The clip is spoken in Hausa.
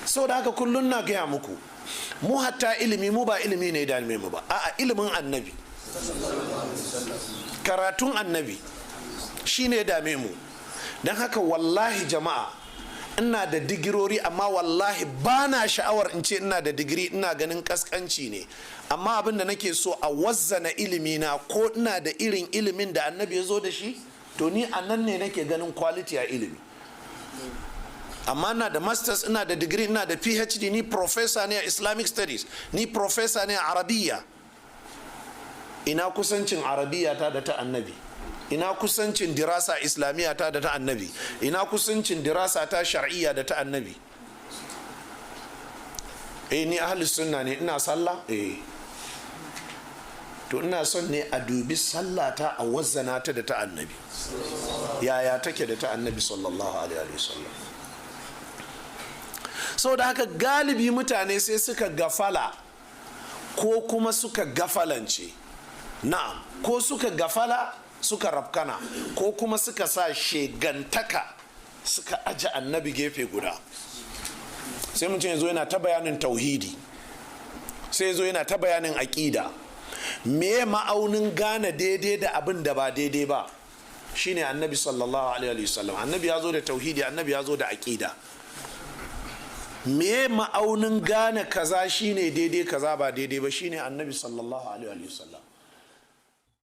Saboda haka kullum na gaya muku, mu hatta ilimi, mu ba ilimi ne da mu ba, a'a, ilimin Annabi, karatun Annabi shine dame mu. Don haka wallahi jama'a, ina da digirori, amma wallahi ba na sha'awar in ce ina da digiri, ina ganin kaskanci ne. Amma abin da nake so a wazzana ilimi na, ko ina da irin ilimin da Annabi ya zo da shi, to ni a nan ne nake ganin quality a ilimi. Amma ina da masters, ina da digiri, ina da PhD, ni professor ne a Islamic studies, ni professor ne a Arabiya, ina kusancin Arabiya ta da ta Annabi? Ina kusancin dirasa Islamiyya ta da ta Annabi? Ina kusancin dirasa ta shar'iyya da ta Annabi? Eh, ni ahli sunna ne, ina sallah. Eh, to ina son ne a dubi sallata, a wazzana ta da ta Annabi, yaya take da ta Annabi sallallahu alaihi wasallam? Saboda haka galibi mutane sai suka gafala ko kuma suka gafalance, na'am, ko suka gafala, suka rafkana, ko kuma suka sa shegantaka, suka aje Annabi gefe guda. Sai mutum ya zo yana ta bayanin tauhidi, sai zo yana ta bayanin aƙida. Me ma'aunin gane daidai da abin da ba daidai ba? Shine Annabi sallallahu alaihi wasallam. Annabi ya zo da tauhidi, Annabi ya zo da aƙida. Me ma'aunin gane kaza shine daidai, kaza ba daidai ba? Shine Annabi sallallahu alaihi wasallam.